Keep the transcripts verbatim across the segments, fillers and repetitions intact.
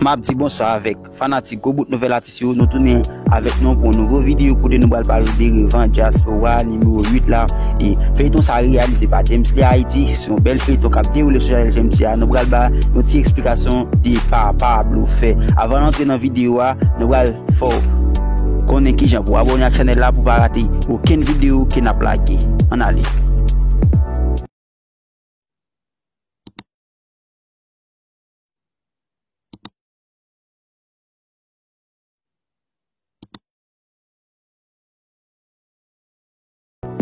M ap di bonswa avèk fanatik Gwo Bout Nouvèl Atis yo. Nou tounen avèk nou pou yon nouvo videyo kote nou pral pale de Revanj Dyaspora nimewo uit la. E feyton sa reyalize pa James Lee Haiti. Se yon bèl feyton k ap dewoule sou chanèl James Lee a. Nou pral ba yon ti eksplikasyon de Papa Blofè. Avan n antre nan videyo a, nou pral fè w konnen kijan pou w abòne ak chanèl la pou w pa rate okenn videyo ke n ap lage. Ann ale.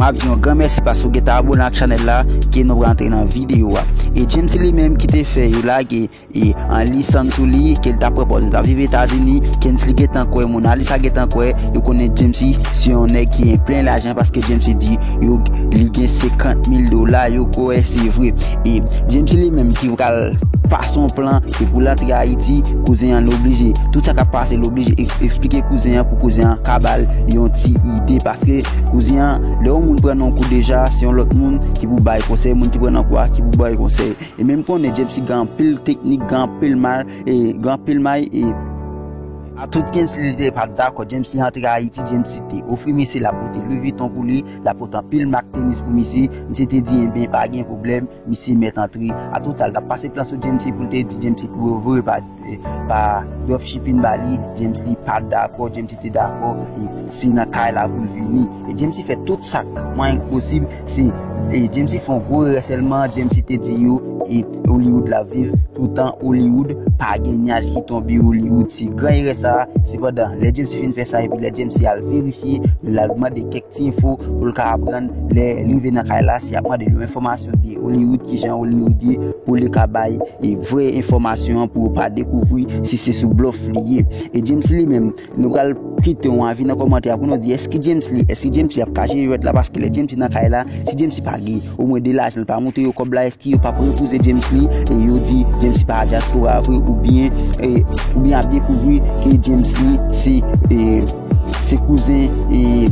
M ap di yon gran mèsi paske w gentan abòne ak chanèl la, ke nou pral antre nan videyo a. E James Lee menm ki te fè yo lage e an lisann sou li, ke l t ap pran pòz li t ap viv Etazini, Kensley gentan kwè, Mona Lisa gentan kwè, yo konnen James Lee se yon nèg ki gen plen lajan paske James Lee di yo li gen senkant mil dola, yo kwè se vre. E James Lee li menm ki pral pase yon plan ke pou l antre Ayiti, kouzen an oblije, tout sa k ap pase l oblije ek- eksplike kouzen an pou kouzen an ka ba l yon ti ide paske kouzen an, lè yon moun pran nan yon kou deja, se yon lòt moun ki pou bay konsèy, moun ki pran nan kou a ki pou bay konsèy. E menm konnen James Lee gen anpil teknik, gen anpil may, e gen anpil may, e a tout Kensley li te pa t dakò James Lee antre Ayiti, James Lee te ofri misye l ap pote Louis Vuitton pou li, l ap pote anpil mak tenis pou misye, misye te di enben pa gen pwoblèm, misye mèt antre. A tout sa, l t ap pase plan sou James Lee pou l te di James Lee pou yo voye pa pa dropshipping ba li, James Lee pa t dakò, James Lee te dakò, e se nan kay la pou l vini. E James Lee fè tout sa k mwayen k posib, se, e James Lee fè yon gwo erè sèlman, James Lee te di yo, e Hollywood l ap viv, toutan Hollywood, pa gen nyaj ki tonbe Hollywood, se gran erè sa, sepandan, lè James Lee fin fè sa, epi lè James Lee al verifye, l al mande kèk ti enfo pou l ka aprann, lè l rive nan kay la, se ap mande l yon enfòmasyon de Hollywood, kijan Hollywood ye, pou li ka bay e vrè enfòmasyon an pou yo pa dekouvri si se sou blòf li ye. E James Lee li menm, nou pral kite yon avi nan kòmantè a pou nou di èske James Lee, èske James Lee ap ka jere jwèt la paske lè James Lee nan kay la, si James Lee pa gen omwen de lajan, l pa montre yo kòb la, èske yo p ap repouze James Lee e yo di James Lee pa dyaspora vre oubyen, e, oubyen ap dekouvri ke James Lee se, e, se kouzen, e,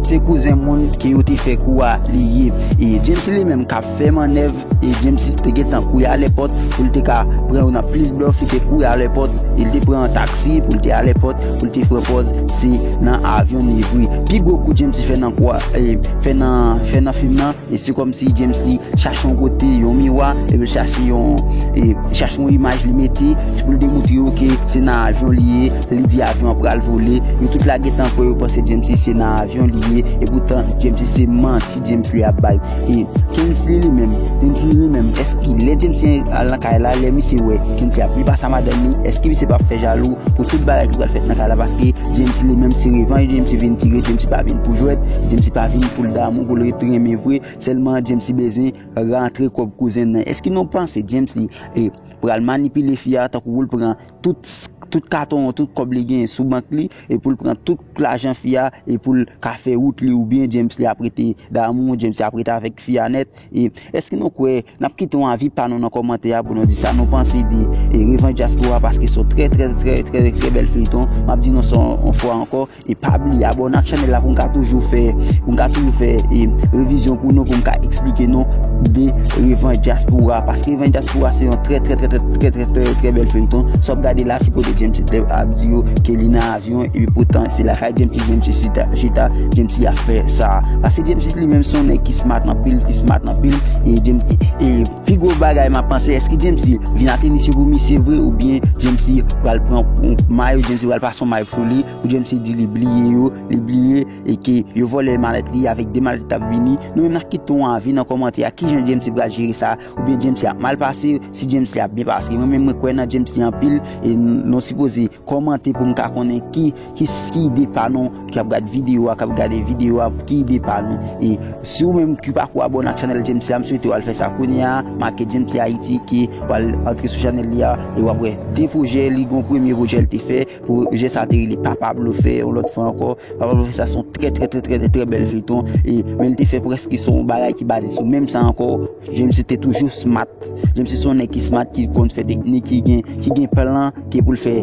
se kouzen moun ke yo te fè kou a li ye. E James Lee li menm k ap fè mannèv, e James Lee te gentan kouri a lèpòt pou l te ka pran yo nan plis blòf, li te kouri a lèpòt, e l te pran yon taksi pou l te a lèpòt, pou l te pran pòz se nan avyon li vre. Pi gwo kou James Lee fè nan kwa, e, fè nan, fè nan fim nan, e se kòmsi James Lee chache yon kote, yon miwa, epi l chache yon, e, chache yon imaj li mete, se pou l demontre yo ke se nan avyon li ye, li di avyon an pral vole, yo tout la gentan kwè yo panse James Lee se nan avyon li ye, epoutan James Lee se manti James Lee ap bay. E Kensley li menm, Kensley li menm, èske lè James Lee al nan kay la, lè misye wè Kensley ap byen pase a madanm li, èske misye p ap fè jalou pou tout bagay ki pral fèt nan kay la, paske James Lee li menm se revanj James Lee vin tire, James Lee pa vin pou jwèt, James Lee pa vin pou l damou, pou l ret renmen vre, sèlman James Lee bezwen rantre kòb kouzen nan. Èske nou panse James Lee, e, pral manipile fi a tankou pou l pran tout, tout katon, tout kòb li genyen sou bank li, e pou l pran tout lajan fi a, e pou l ka fè wout li, oubyen James Lee ap rete damou, James Lee ap rete avèk fi a nèt? E èske nou kwè, n ap kite yon avi pa nou nan kòmantè a pou nou di sa nou panse de, e, Revanj Dyaspora, paske se yon trè, trè, trè, trè, trè bèl feyton. M ap di nou sa yon, yon fwa ankò, e pa bliye abòne ak chanèl la pou m ka toujou fè, pou m ka toujou fè, e, revizyon pou nou, pou m ka eksplike nou de Revanj Dyaspora, paske Revanj Dyaspora se yon trè, trè, trè, trè, trè, trè, trè, trè bèl feyton. Sa w ap gade la, se kote James Lee ap di yo ke li nan avyon, epi poutan se lakay James Lee James Lee chita, chita, James Lee ap fè sa. Paske James Lee li menm se yon nèg ki smart anpil, ki smart anpil, e James, e pi gwo bagay m ap panse, èske James Lee vin a tenis yo pou misye vre, oubyen James Lee pral pran yon mayo, James Lee pral pase yon mayo pou li, pou James Lee di li bliye yo, li bliye, e ke yo vòlè malèt li avèk de malèt k t ap vini? Nou menm n ap kite yon avi nan kòmantè a, kijan James Lee pral jere sa, oubyen James Lee ap mal pase, si James Lee ap byen pase. Mwen menm mwen kwè nan James Lee anpil, e n-, nou sipoze kòmante pou m ka konnen ki, ki, ki ide pa nou, k ap gade videyo a, k ap gade videyo a, ki ide pa nou. E si w menm ki pako abòne ak chanèl James Lee a, m swete w al fè sa kounye a, make James Lee Haiti, ke w al antre sou chanèl li a, e w ap wè de pwojè li, gen yon premye pwojè l te fè, pwojè sa te rele Papa Blofè, yon lòt fwa ankò, Papa Blofè sa se yon trè, trè, trè, trè, trè, trè bèl feyton, e, men l te fè prèske se yon bagay ki baze sou menm sa ankò, James Lee te toujou smart. James Lee se yon nèg ki smart, ki konn fè teknik, ki gen, ki gen plan, ki pou l fè.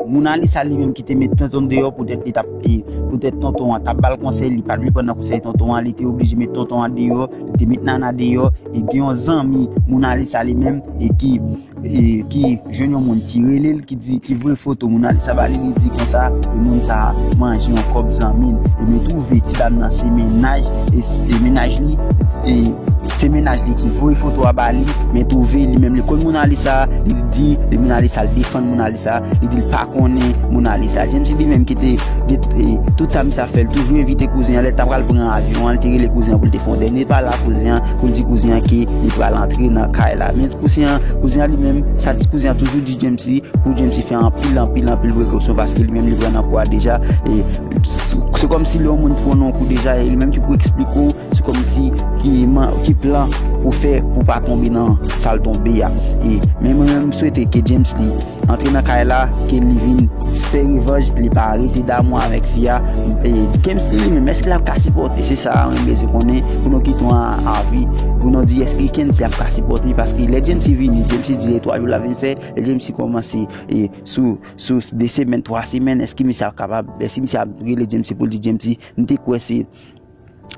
Mona Lisa li menm ki te met tonton deyò poutèt li t ap, e, poutèt tonton an t ap ba l konsèy, li pa t vle pran nan konsèy tonton an, li te oblije met tonton an deyò, li te met Nana deyò, e gen yon zanmi Mona Lisa li menm, e ki e, ki jwenn yon moun ki rele l, ki di, ki voye foto Mona Lisa ba li, li di konsa, e moun sa a manje yon kòb zanmi l. E men twouve ti dam nan se mennaj, e, s- e mennaj li, e se mennaj li ki voye foto a ba li, men twouve li menm li konn Mona Lisa, li di, li Mona Lisa, li defann Mona Lisa, li di l pa konnen Mona Lisa. James li menm ki te, te, e, tout sa misye ap fè, l toujou envite kouzen an, lè l ta pral pran avyon an, li te rele kouzen an pou l te fè yon dènye pale ak kouzen an, pou l di kouzen an ke li pral antre nan kay la. Men kouzen an, kouzen an li menm, sa kouzen an toujou di James li, pou James li fè anpil, anpil, anpil prekosyon, paske li menm li pran nan kou a deja, e se kòmsi lè yon moun pran nan kou deja, e li menm ki pou eksplike w, se kòmsi ki, man- ki plan pou fè pou pa tonbe nan sa l tonbe a. E, men mwen menm, m swete ke James li antre nan kay la, ke li vin fè revanj, li pa rete damou avèk fi a. E, James li menm, èske l ap ka sipòte? Se sa mwen bezwen konnen pou nou kite yon avi, pou nou di èske Kensley ap ka sipòte, paske lè James li vini, James li di e twa jou l ap vin fè, lè James li kòmanse, e, sou, sou de semèn, twa semèn, èske misye ap kapab, èske misye ap rele James li pou l di James li, m te kwè se,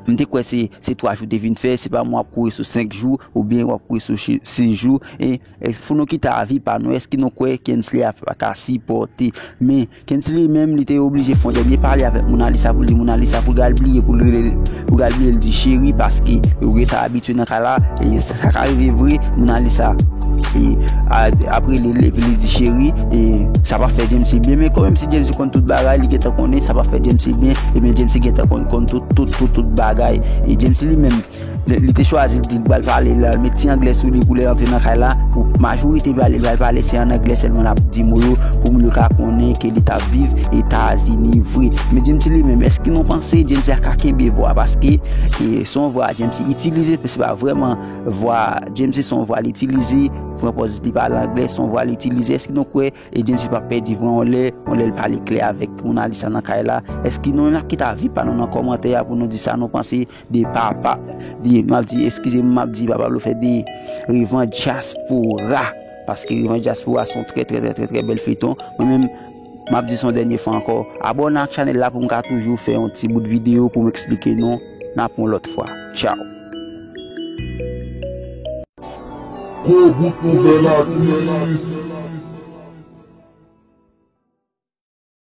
m te kwè se, se twa jou te vin fè, se pa mwen w ap kouri sou senk jou, oubyen w ap kouri sou chi- sis jou, e, e fò nou kite avi pa nou, èske nou kwè Kensley ap ka sipòte? Men, Kensley menm, li te oblije fè yon dènye pale avèk Mona Lisa pou l di Mona Lisa pou l al bliye, pou l rele, pou l al bliye l di cheri, paske yo gentan abitye nan kay la, e sa ka rive vre, Mona Lisa, e, a- ap rele l epi li di cheri, e sa pa fè James li byen, men kanmenm si James li konn tout bagay, li gentan konnen sa pa fè James li byen, ebyen James li gentan konn, konn tout, tout, tout, tout bagay. E James li menm, li, li te chwazi, li di l pral pale, l al met ti anglè sou li pou lè l antre nan kay la, pou majorite pale, l pral pale, se an anglè sèlman l ap di mo yo, pou moun yo ka konnen ke li t ap viv Etazini vre. Men James li menm, èske nou panse James li ka kenbe vwa? Paske, e, se yon vwa James li itilize, se pa vrèman vwa James li, se yon vwa li itilize, pran pòz li pale anglè, se yon vwa li itilize. Èske nou kwè, e, James li p ap pèdi vwa yon lè, yon lè l pale klè avèk Mona Lisa nan kay la? Èske nou menm n ap kite avi pa nou nan kòmantè a pou nou di sa nou panse de papa, de, m ap di, eskize m, m ap di papa Blofè, de Revanj Dyaspora. Paske Revanj Dyaspora se yon trè, trè, trè, trè, trè bèl feyton. Mwen menm, m ap di sa yon dènye fwa ankò, abòne ak chanèl la pou m ka toujou fè yon ti bout videyo pou m eksplike nou. N ap yon lòt fwa. Tchaw. Gwo bout nouvèl atis.